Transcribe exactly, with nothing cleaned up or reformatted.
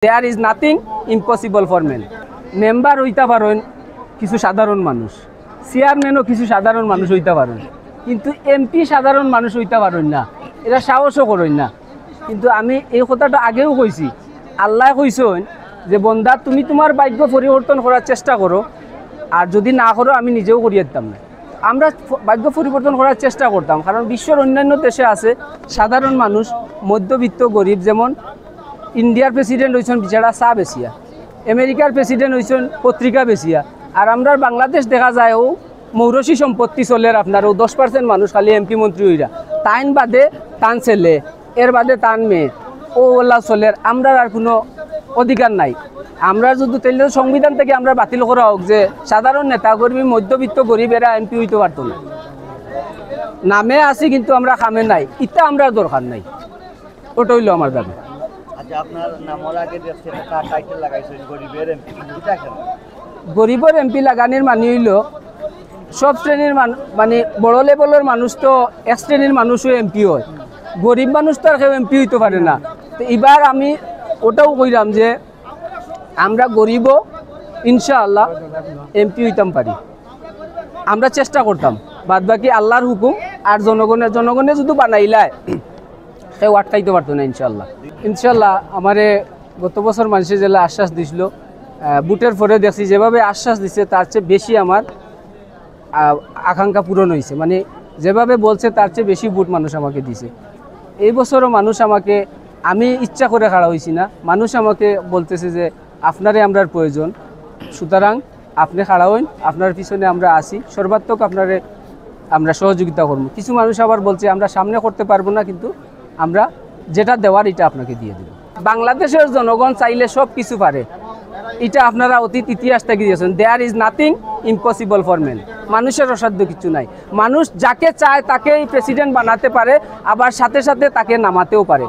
There is nothing impossible for man. Member অইতা পারইন কিছু সাধারণ মানুষ, চেয়ারম্যানও কিছু সাধারণ মানুষ অইতা পারইন, কিন্তু এমপি সাধারণ মানুষ অইতা পারইন না, এরা সাহসও করইন না। কিন্তু আমি এই কথাটা আগেও কইছি, আল্লায় কইছইন যে, "বন্দা, তুমি তুমার ভাগ্য পরিবর্তন করার চেষ্টা করো, আর যদি না করো, আমি নিজেও করিয়া দিতাম না।" আমরা ফ-, ভাগ্য পরিবর্তন করার চেষ্টা করতাম, কারণ বিশ্বর অন্যান্য দেশে আছে সাধারণ মানুষ, মধ্যবিত্ত, গরিব, যেমন ইন্ডিয়ার প্রেসিডেন্ট অইছইন বিচারা চা বেচিয়া, আমেরিকার প্রেসিডেন্ট অইছইন পত্রিকা বেচিয়া, আর আমরার বাংলাদেশ দেখা যায় অউ মৌরসি সম্পত্তি চলের, আপনার অউ দশ পার্সেন্ট মানুষ খালি এমপি মন্ত্রী অইরা, তাইন বাদে তান ছেলে, এর বাদে তান মেয়ে, অউ অলা চলের, আমরার আর কুনু অধিকার নাই। আমরা যদি, তাইলে তো সংবিধান থাকি আমরা বাতিল করা হোক যে সাধারণ নেতা কর্মী, মধ্যবিত্ত, গরিব, এরা এমপি অইতো পারতো না। নামে আছি কিন্তু আমরা কামে নাই, ইতা আমরার দরকার নাই। ওটা অইলো আমার দাবি। আচ্ছা, আপনার নামর আগে দেখছি একটা টাইটেল লাগাইছেন গরিবের এমপি, এটা কেন? গরিবের এমপি লাগানির মানে অইলো, সব শ্রেণীর মানু-, মানে, বড় লেভেলের মানুষ তো এক শ্রেণীর মানুষও এমপি হয়, গরিব মানুষ তো আর কেউ এমপি অইতো পারে না। তো এবার আমি ওটাও কইরাম যে আমরা গরিবও ইনশাআল্লাহ এমপি অইতাম পারি, আমরা চেষ্টা করতাম। বাদ বাকি আল্লাহর হুকুম, আর জনগণে, জনগণে যদি বানাইলায়, কেউ আটকাইতো পারতো না ইনশাআল্লাহ। ইনশাআল্লাহ, আমারে গত বছর মানষে যেলা আশ্বাস দিছিল, আহ, ভোটের পরে দেখছি যেভাবে আশ্বাস দিছে, তার চেয়ে বেশি আমার, আহ, আকাঙ্ক্ষা পূরণ অইছে। মানে, যেভাবে বলছে, তার চেয়ে বেশি ভোট মানুষ আমাকে দিছে। এই বছরও মানুষ আমাকে, আমি ইচ্ছা করে খাড়া অইছি না, মানুষ আমাকে বলতেছে যে, "আপনারে আমরার প্রয়োজন, সুতরাং আপনে খাড়া অইন, আপনার পিছনে আমরা আছি, সর্বাত্মক আপনারে আমরা সহযোগিতা করমু।" কিছু মানুষ আবার বলছে, "আমরা সামনে করতে পারবো না, কিন্তু আমরা যেটা দেওয়ার, এটা আপনাকে দিয়ে দেব।" বাংলাদেশের জনগণ চাইলে সব কিছু পারে, এটা আপনারা অতীত ইতিহাস থাকি দেখছইন। There is nothing impossible for man. মানুষের অসাধ্য কিছু নাই। মানুষ যাকে চায়, তাকেই প্রেসিডেন্ট বানাতে পারে, আবার সাথে সাথে তাকে নামাতেও পারে।